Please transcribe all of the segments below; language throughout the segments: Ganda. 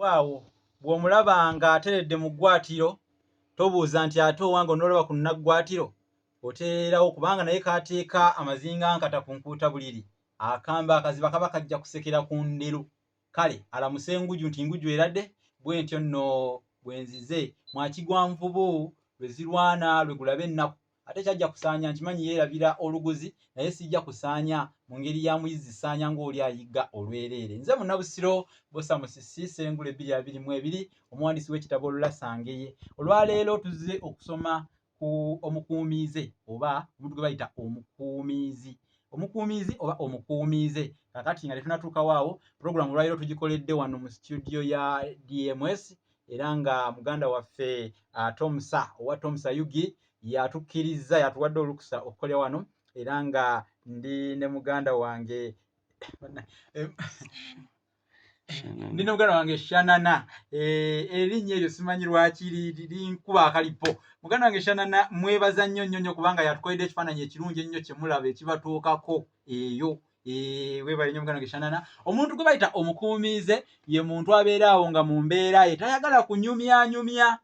Awo bw'omulaba ng'ateredde mu ggwatiro, tobuuza nti ate owange onoolaba ku nnaggwatiro, otereerawo kubanga naye k'ateeka amazinga nkata ku nkuuta buliri, akambe akaziba kaba kajja kusekera ku nderu. Kale alamuse Nguju nti Nguju eradde, bwentyo nno bwe nzize. Mwakigwa nvubu lwe zirwana lwe gulaba ennaku. Ate kyajja kusaanya nkimanyi yeerabira oluguzi naye sijja kusaanya mu ngeri ya muyizzi saanya ng'oli ayigga olwereere. Nze Munnabusiro Bbosa Musisi Ssengule 2022 omuwandiisi w'ekitabo Olulasangeye. Olwaleero tuzze okusoma ku omukuumiize oba omuntu gwe bayita omukuumiizi. Omukuumiizi oba omukuumiize. Kaakati nga tetunatuukawo awo, pulogulaamu olwaleero tugikoledde wano mu situdiyo ya DMS era nga muganda waffe Tomsa owa Tomsa Yugi yatukkirizza yatuwadde olukusa okukolera wano era nga ndi ne muganda wange ndi ne muganda wange Shanana. Erinnya eryo simanyi lwaki linkuba akalipo. Muganda wange Shanana mwebaza nnyo nnyo nnyo kubanga yatukoledde ekifaananyi ekirungi ennyo kye mulaba ekibatuukako eyo. Weebale nnyo muganda wange Shanana. Omuntu gwe bayita omukuumiize ye muntu abeera awo nga mu mbeera ye tayagala kunyumyanyumya,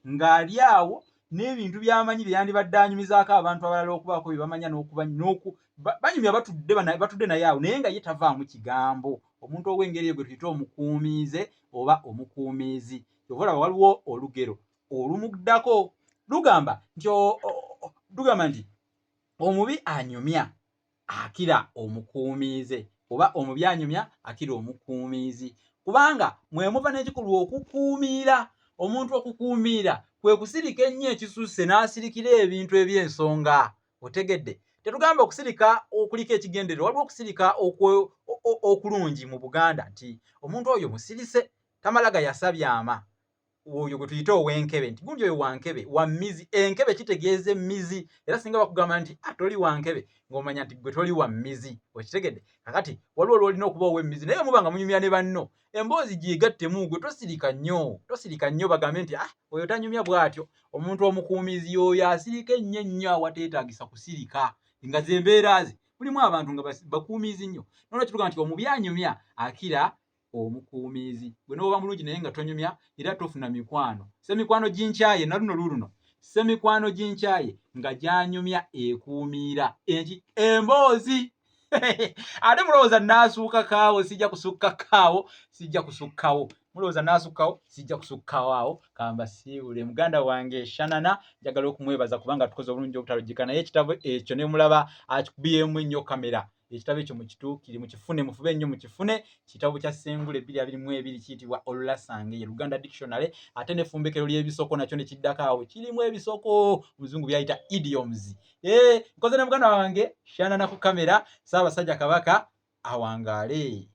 ng'ali awo n'ebintu by'amanyi bye yandibadde anyumizaako abantu abalala okubaako bye bamanya n'okuba n'oku banyumya batudde batudde naye awo naye nga ye tavaamu kigambo. Omuntu ow'engeri eyo gwe tuyita omukuumiize oba omukuumiizi. Ky'ova olaba waliwo olugero olumuddako lugamba nti lugamba nti omubi anyumya akira omukuumiize oba omubi anyumya akira omukuumiizi kubanga mwe muva n'ekikolwa okukuumiira. Omuntu okukuumiira kwe kusirika ennyo ekisusse n'asirikira ebintu eby'ensonga. Otegedde? Tetugamba okusirika okuliko ekigendererwa, waliwo okusirika okulungi mu Buganda nti omuntu oyo musirise tamala gayasabyama. Oyo gwe tuyita ow'enkebe nti gundi oyo wa nkebe, wa mmizi. Enkebe kitegeeza emmizi, era singa bakugamba nti ah, toli wa nkebe ng'omanya nti gwe toli wa mmizi. Okitegedde? Kakati waliwo lw'olina okuba ow'emmizi, naye muba nga munyumya ne banno emboozi gyegattemu, gwe tosirika nnyo, tosirika nnyo bagambe nti ah, oyo tanyumya bw'atyo. Omuntu omukuumizi y'oyo asirika ennyo ennyo awateetaagisa kusirika, nga z'embeera ze mulimu abantu nga bakuumizi nnyo. Nolwekyo tugamba nti omubi anyumya akira omukuumiizi. Gwe n'oba mulungi naye nga tonyumya era tofuna mikwano. Semikwano ginkyaye na luno luuluno. Semikwano ginkyaye nga gyanyumya ekuumiira enki emboozi. Ate mulowooza naasuuka kaawo sijja kusukka kaawo sijja kusukkawo. Mulowooza naasukkawo sijja kusukkawo awo kambasiibule muganda wange Shanana njagala okumwebaza kubanga tukoze obulungi obutalojjeka naye ekitabo ekyo ne mulaba akikubyemu ennyo kamera. Ekitabo ekyo mukituukire, mukifune, mufube nnyo mukifune. Kitabo kya Ssengule 2022 kiyitibwa Olulasange, ye Luganda Dictionary, ate n'effumbekero ly'ebisoko nakyo ne kiddako awo, kirimu ebisoko omuzungu by'ayita idioms. Nkoze ne muganda wange Shanana ku kamera. Ssaabasajja Kabaka awangaale.